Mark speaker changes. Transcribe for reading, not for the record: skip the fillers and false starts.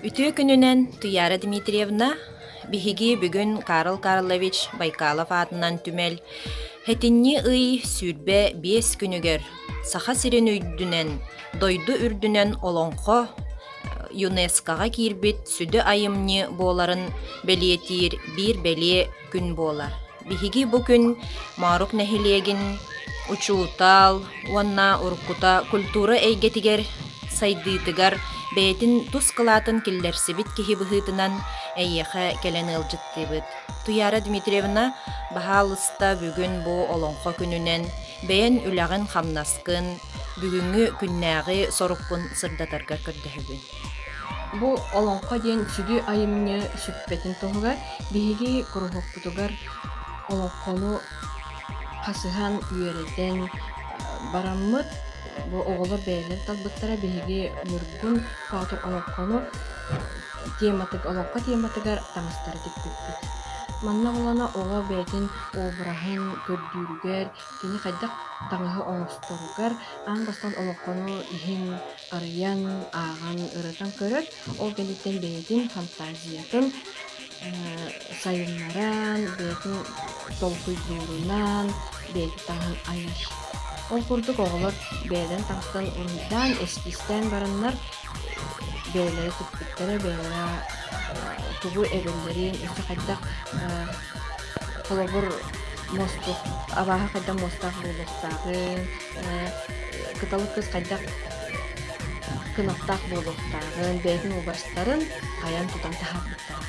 Speaker 1: Үтүө күнүнэн, Туяра Дмитриевна! Биһиги бүгүн Карл Карлович Байкалов аатынан түмэл сэтинньи ый 25 күнүгэр Саха сирин үрдүнэн, дойду үрдүнэн олоҥхо ЮНЕСКО-ҕа киирбит сүдү айымньы буоларын бэлиэтиир биир бэлиэ күн буолар. Биһиги бу күн Моорук нэһилиэгин учуутал уонна уруккута культура эйгэтигэр сайдыытыгар бэйэтин тус кылаатын киллэрсибит киһи быһыытынан эйиэхэ кэлэн ыалдьыттыыбыт. Туяра Дмитриевна, баһаалыста бүгүн бу Олоҥхо күнүнэн бэйэн үлэҕин-хамнаскын, бүгүҥҥү күннээҕи соруккун сырдатаргар көрдөһөбүн.
Speaker 2: Бу олоҥхо диэн сүдү айымньы сүппэтин туһугар биһиги куруһуокпутугар олоҥхону хасыһан үөрэтэн бараммыт бу оҕолор бэйэлэрэ талбыттара биһиги Ньургун Боотур олоҥхону тематык олоҥхо тематыгар таҥастары тикпиппит. Манна буолана оҕо бэйэтин обраһын көрдүүрүгэр, кини хайдах таҥаһы оҥосторугар аан бастаан олоҥхону иһин арыйан, ааҕан, ырытан көрөр, ол кэнниттэн бэйэтин фантазиятын сайыннаран, бэйэтин толкуйдуурунан, бэйэтин таҥаһын айар. Ол курдук оҕолор бэйэлэрин таҥастарын уруһуйдаан, эскизтээн бараннар бэйэлэрэ туппуттара, бэйэлэрэ тугу эбэллэрин, өссө хайдах холобур мостук абааһы хайдах муостаах буолуохтааҕын, кыталык кыыс хайдах кынаттаах буолуохтааҕын, бэйэтин уобарастарын айан тутан таһаарбыттара.